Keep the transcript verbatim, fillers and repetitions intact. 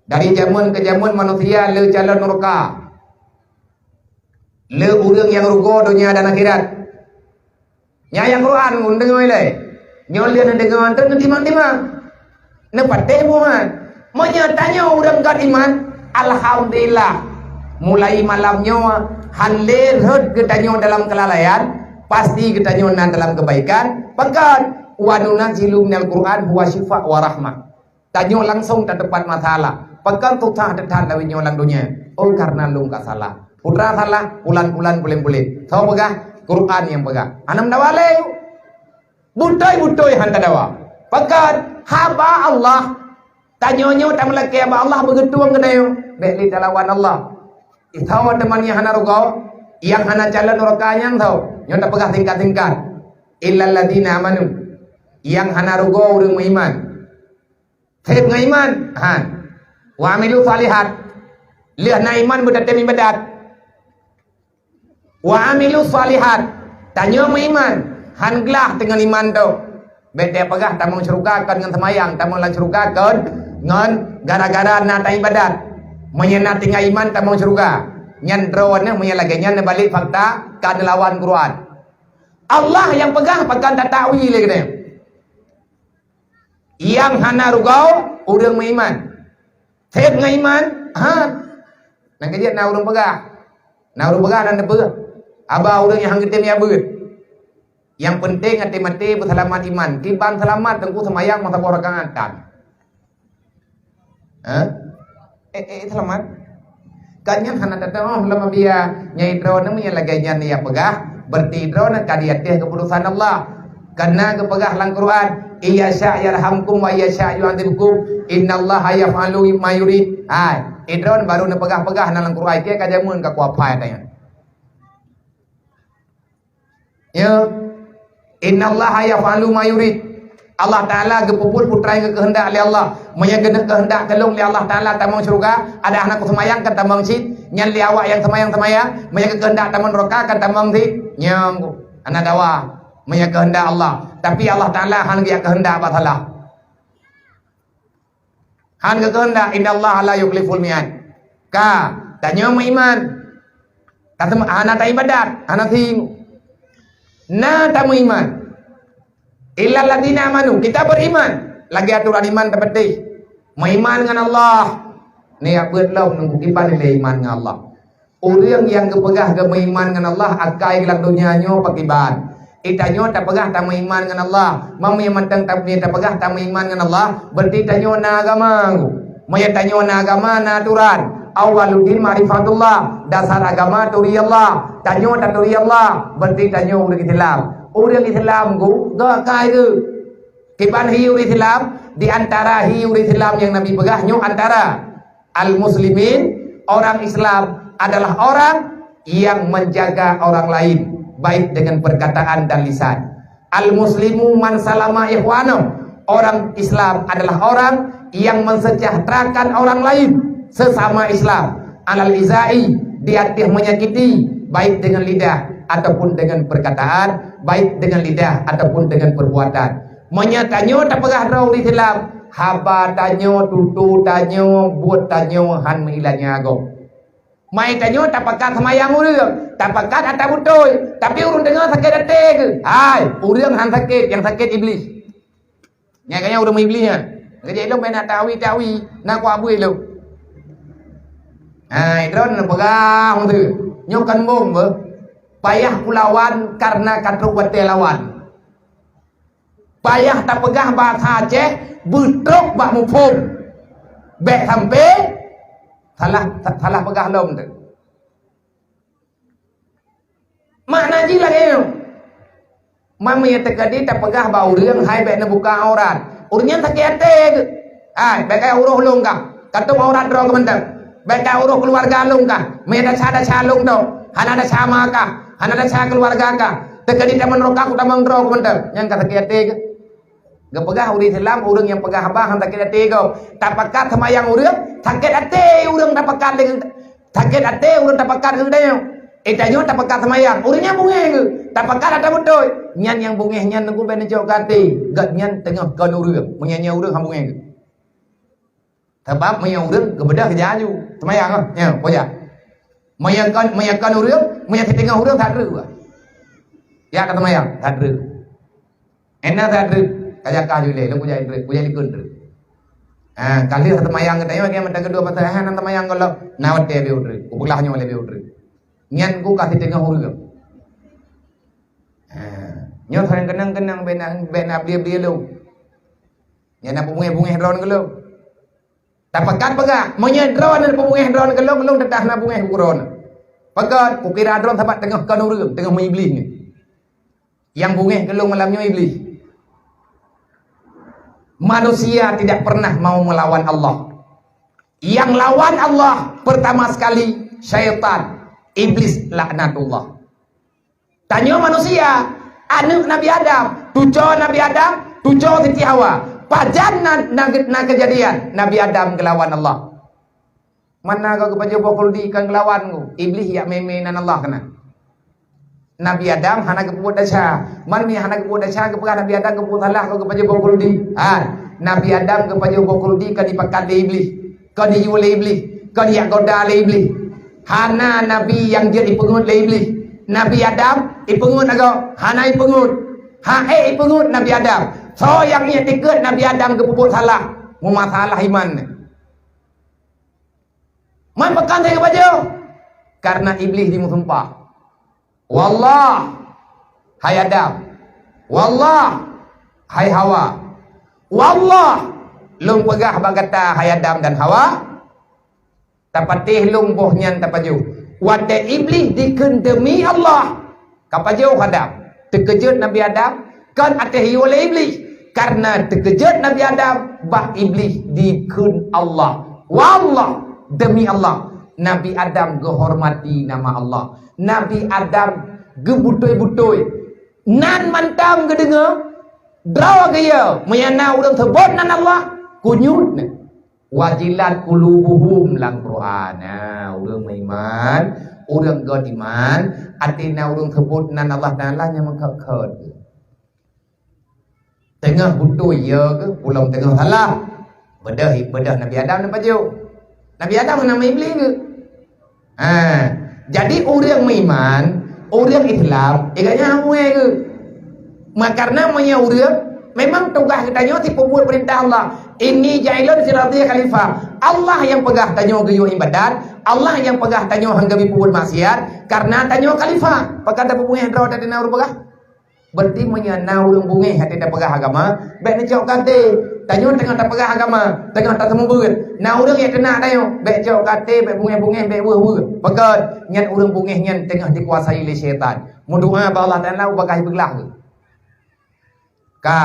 Dari jameun keu jameun manusia le calon nuraka. Le ureuëng nyang rugoe donya dan akhirat. Nyan ayat Quran ngon deungoe lé. Nyoe lé neudeungoe teuk neutimang-timang. Neupatéh buhan. Meunyoe tanyoe ureuëng got iman, alhamdulillah. Mulai malam nyoe, han lé rhot geutanyoe dalam keulalaian, pasti geutanyoe na dalam keubaikan. Pakon, wa nunazzilu minal Qur'an huwa syifa wa rahmah. Tanyoe langsong tateupat masalah. Pakon susah that-that lawét nyoe lam donya? Oh, karena lôn ka salah. Putra salah, pulan-pulan, pulen-pulen. Soe peugah? Quran nyang peugah. Hana meudawa lé. Beutôi-beutôi han tadawa. Pakon? Haba Allah. Tanyoe nyoe tameulakée haba Allah beugeutueng keunoe. Bék lé talawan Allah. Soe teuma nyang hana rugoe, nyang hana calon nuraka nyan soe? Nyoe tapeugah singkat-singkat. Illal ladzina amanu. Nyang hana rugoe ureuëng meuiman. Sép ngon iman, han. Wa amilu shalihat. Lheueh na iman beutatem ibadat. Wa amilu shalihat. Tanyoe meuiman, han glah teungon iman tu. Bék tapeugah tamong syeuruga kon ngon seumayang, tamong lam syeuruga kon ngon gara-gara na taibadat. Meunyoe na tinggai iman tamong syeuruga. Nyan droeneuh meunyoe lagée nyan neubalek fakta ka neulawan Quran. Allah nyang peugah pakon tatakwil lé geutanyoe. Nyang hana rugoe ureuëng meuiman. Sép ngon iman, ha. Nyang keujeuet na ureuëng peugah. Na ureuëng peugah dan teupeue. Haba ureuëng nyang han geutem jak beuet. Nyang penting até maté beuseulamat iman. Kiban seulamat teungku seumayang meusaboh rakaat tan. Ha? Eh, eh, seulamat. Kan nyan hana tateuoh lam abia nyai droeneuh meunyoe lagée nyan nyang peugah, berarti droeneuh ka di ateueh keuputusan Allah. Karena geupeugah lam Quran, "Iya sya yarhamkum wa iya sya yu'adzibkum, innallaha yaf'alu ma yurid." Hai, idroeneuh baru neupeugah-peugah na lam Quran, keu ka jameun ka kuapai tanyoe. Ya. Innallaha yaf'alu ma yurid. Allah Taala geupeubuet peue nyang geukeuheundak lé Allah. Meunyoe geuneuk keuheundak keu lôn lé Allah Taala tamong syeuruga, adak hana kuseumayang kan tamong cit, nyan lé awak nyang seumayang-seumayang, meunyoe geukeuheundak tamong nuraka kan tamong cit, nyang hana dawa. Meunyoe keuheundak Allah, tapi Allah Taala hana geukeuheundak bak salah. Han geukeuheundak, innallaha la yukhliful mi'ad. Ka, tanyoe meuiman. Ka teuma hana taibadat, hana sing. Na tameuiman. Illal ladzina amanu, kita beriman. Lagée aturan iman teupeuteh. Meuiman ngon Allah. Nyan beuet lom nunggu kiban lé iman ngon Allah. Ureuëng nyang geupeugah geumeuiman ngon Allah akai lam donya nyoe pakriban? Geutanyoe tapeugah tameuiman ngon Allah. Meunyoe mantong ta-, tapeugah tameuiman ngon Allah, berarti tanyoe na agama. Meunyoe tanyoe na agama, na aturan. Awwaluddin ma'rifatullah, dasar agama turi Allah. Tanyoe taturi Allah, berarti tanyoe ureuëng Islam. Ureuëng Islam ku, geuh akai geuh. Kiban hi ureuëng Islam, di antara hi ureuëng Islam nyang Nabi peugah nyoe antara Al-muslimin, orang Islam adalah orang yang menjaga orang lain, baik dengan perkataan dan lisan. Al-muslimu man salama ikhwanahu, orang Islam adalah orang yang mensejahterakan orang lain, sesama Islam. Alal izai, di ateueh menyakiti, baik dengan lidah ataupun dengan perkataan, baik dengan lidah ataupun dengan perbuatan. Meunyoe tanyoe tapeugah droe ureuëng Islam, haba tanyoe, tutoe tanyoe, buet tanyoe han meuilang ngon agong. Mai tanyoe tapakat seumayang ureuëng, tapakat atra beutôi, tapi ureuëng deungoe sakét até geuh. Hai, ureuëng han sakét, nyang sakét Iblih. Nyan ka nyan ureuëng Iblih nyan. Geujak ilong bak na tawi-tawi, na kuak bui lom. Hai, droeneuh peugah meuteue. Nyoe kan bong beuh. Payah kulawan karena ka trok watée lawan. Payah tapeugah bahasa Aceh beutrok bak muphom. Bék sampai salah, salah peugah lom tu. Makna jih lagée nyoe. Meunyoe teukeudi tapeugah bak ureuëng hai bék neubuka aurat, ureuëng nyan sakét até geuh. Hai, bék ka uroh lôn kah. Ka tom aurat droe keuh mantong. Bék ka uroh keuluwarga lôn kah. Meunyoe desya-desya lôn tu, hana desya ma kah, hana desya keuluwarga kah. Teukeudi tamong droe kah, ku tamong droe keuh mantong. Nyan ka sakét até geuh. Geupeugah ureuëng Islam, ureuëng nyang peugah haba han sakét até gob. Tapakat seumayang ureuëng, sakét até ureuëng tapakat lé, sakét até ureuëng tapakat keu geutanyoe. Eh, tanyoe tapakat seumayang, ureuëng nyan beungéh geuh. Tapakat atra beutôi, nyan nyang beungéh nyan teungku bék neucok keu até. Gobnyan teungoh kon ureuëng, meunyan nyan ureuëng han beungéh geuh. Sabab meunyoe ureuëng geubeudôh keujak aju. Seumayang ah, nyan, peue jak. Meunyoe kon, meunyoe kon ureuëng, meunyoe siteungoh ureuëng that treuk. Ya ka seumayang, that treuk. Ena that treuk, ka jakah ju lé, lôn kujak treuk, kujak likot treuk. Ah, ka lheueh seumayang geutanyoe, ka meuteun keudua pasal, "Hai, na seumayang gohlom." "Na watée leubeh treuk, kupeugah nyoe leubeh treuk." Nyan ku ka siteungoh ureuëng. Ah, nyoe sajan keunong-keunong, bék na, bék na bri-bri lôn. Nyan na peubungéh-bungéh droeneuh gohlom. Tapeugah-peugah, meunyoe droeneuh peubungéh droeneuh gohlom, lôn teuntang na bungéh keu droeneuh. Peugah, kukira droeneuh sabab teungoh kon ureuëng, teungoh meu iblih nyoe. Nyang bungéh keu lôn malam nyoe iblih. Manusia tidak pernah mau melawan Allah. Yang lawan Allah pertama sekali syaitan, iblis laknatullah. Tanyoe manusia, aneuëk Nabi Adam, cucoe Nabi Adam, cucoe Siti Hawa. Pajan na, na, na keujadian Nabi Adam geulawan Allah. Man na goe geupajoh boh khuldi kon geulawan goe, iblih jak mé-mé nan Allah keunan. Nabi Adam hana geupeubuet desya. Man meunyo hana geupeubuet desya, geupeugah Nabi Adam geupeubuet salah, goe geupajoh boh khuldi. Ha, Nabi Adam geupajoh boh khuldi ka dipakat lé iblih, ka diyue lé iblih, ka dijak goda lé iblih. Hana nabi nyang jeuet ipeungeut lé iblih. Nabi Adam ipeungeut agoe? Hana ipeungeut. Ha, ék ipeungeut Nabi Adam. Soe nyang jeuet tikeue Nabi Adam geupeubuet salah? Meumasalah iman. Man pakon lagée nyan? Karena iblih jimeusumpah, "Wallah, hai Adam. Wallah, hai Hawa. Wallah, lôn peugah bak gata, hai Adam dan Hawa, tapatéh lôn boh nyan tapajoh." Watée iblih dikheun demi Allah, ka pajoh Adam. Teukeujot Nabi Adam, kon ateueh yue lé iblih. Karena teukeujot Nabi Adam, bah iblih dikheun Allah. Wallah, demi Allah, Nabi Adam geuhormati nama Allah. Nabi Adam geubutôi-butôi. Nan mantong geudeungoe, droe geuyoe, meunyo na ureuëng seubot nan Allah, kunyut na. "Wajilat qulubuhum" lam Quran. Nah, ureuëng meuiman, ureuëng göt iman, até na ureuëng seubot nan Allah Taala nyang meukhot-khot. Teungoh beutôi, ya ke? Ulôn teungoh salah. Beudôh, beudôh Nabi Adam neupajoh. Nabi Adam nama iblih ke? Ha, jadi ureuëng meuiman, ureuëng Islam, eh, gobnyan hana mué geuh. Ma-, karena meunyoe ureuëng, memang tugaih geutanyoe sipeubuet peurintah Allah. "Inni ja'ilun fil ardi khalifah." Allah nyang peugah tanyoe geuyue iébadat, Allah nyang peugah tanyoe hana geuyue peubuet maksiat, karena tanyoe khalifah. Pakon tapeubungéh droe teuh na ureuëng peugah? Berarti meunyoe na ureuëng bungéh até tapeugah agama, bék neucok até. Tanyoe teungoh tapeugah agama, teungoh taseumeubeuet. Na ureuëng nyang teunak tanyoe, bék cok até, bék bungéh-bungéh, bék weueh-weueh. Pakon? Nyan ureuëng bungéh nyan teungoh dikuasai lé syaitan. Meudoá bak Allah Taala ubak ka jipeuglah. Ka.